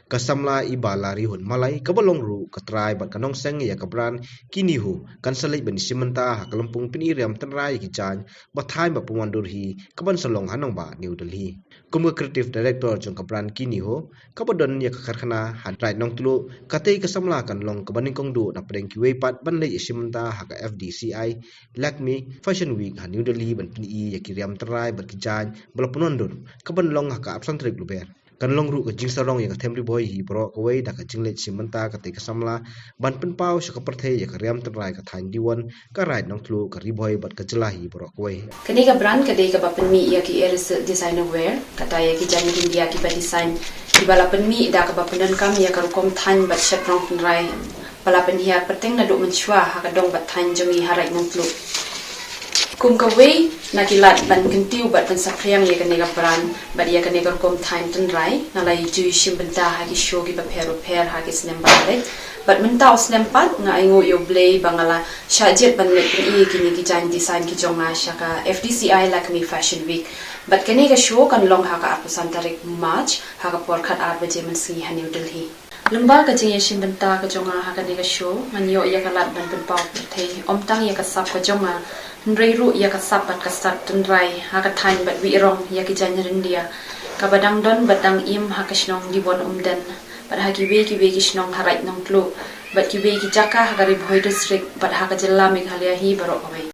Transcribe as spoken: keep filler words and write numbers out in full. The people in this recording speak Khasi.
Ka samla i Bah Larihun Malai, kaba long ruh ka trai bad ka nongseng ïa ka brand Kiniho, kan sa leit ban ïashim bynta ha ka lympung pyni riam tynrai ïa ki jaiñ ba thaiñ bad pynwandur hi, kaban sa long ha nongbah New Delhi. Kum ka Creative Director jong ka brand Kiniho, kaba don ïa ka karkhana ha Raid Nongtluh, katei ka samla kan long kaba nyngkong duh na pdeng kiwei pat ban leit ïashim bynta ha ka F D C I Lakme Fashion Week ha New Delhi ban pyni ïa ki riam tynrai bad ki jaiñ ba la pynwandur, kaban long ha ka arphew san tarik Lber. Kan long ruh ka jingsarong ïa ka them Ri Bhoi hi baroh kawei da ka jingleit shim bynta katei ka samla ban pynpaw sha ka pyrthei ïa ka riam tynrai ka thaiñ Diwon, ka Raid Nongtluh, ka Ri Bhoi bad ka jylla hi baroh kawei. Kane ka brand ka dei kaba pynmih ïa ki Air Silk designer wear, kata ïa ki jaiñ Ryndia kiba design, kiba la pynmih da kaba pyndonkam ïa ka rukom thaiñ bad shet rong tynrai ba la pynhiar pyrthei naduh mynshuwa ha ka dong bad thaiñ jong ngi ha Raid Nongtluh. Kum kawei na ki lad ban kyntiew bad ban saphriang ïa kane ka brand bad ïa kane ka rukom thaiñ tynrai, nga la ïa ju shim bynta ha ki show kiba pher bapher ha ki snem ba la leit. Bad mynta u snem pat nga ainguh ïa U Blei ba nga la shah jied ban leit pyni ïa kine ki jaiñ design ki jong nga sha ka F D C I Lakme Fashion Week. Bad kane ka show kan long ha ka arphew san tarik March ha ka por khatar baje mynsngi ha New Delhi. Lyngba ka jingïashim bynta ka jong nga ha kane ka show, ngan ïoh ïa ka lad ban pynpaw pyrthei ym tang ïa ka sap ka jong nga, hynrei ruh ïa ka sap bad ka stad tynrai ha ka thaiñ bad wi'rong ïa ki jaiñ Ryndia, kaba dang don bad dang im ha ka shnong Diwon Umden, bad ha kiwei kiwei ki shnong ha Raid Nongtluh, bad kiwei ki jaka ha ka Ri Bhoi District bad ha ka jylla Meghalaya hi baroh kawei.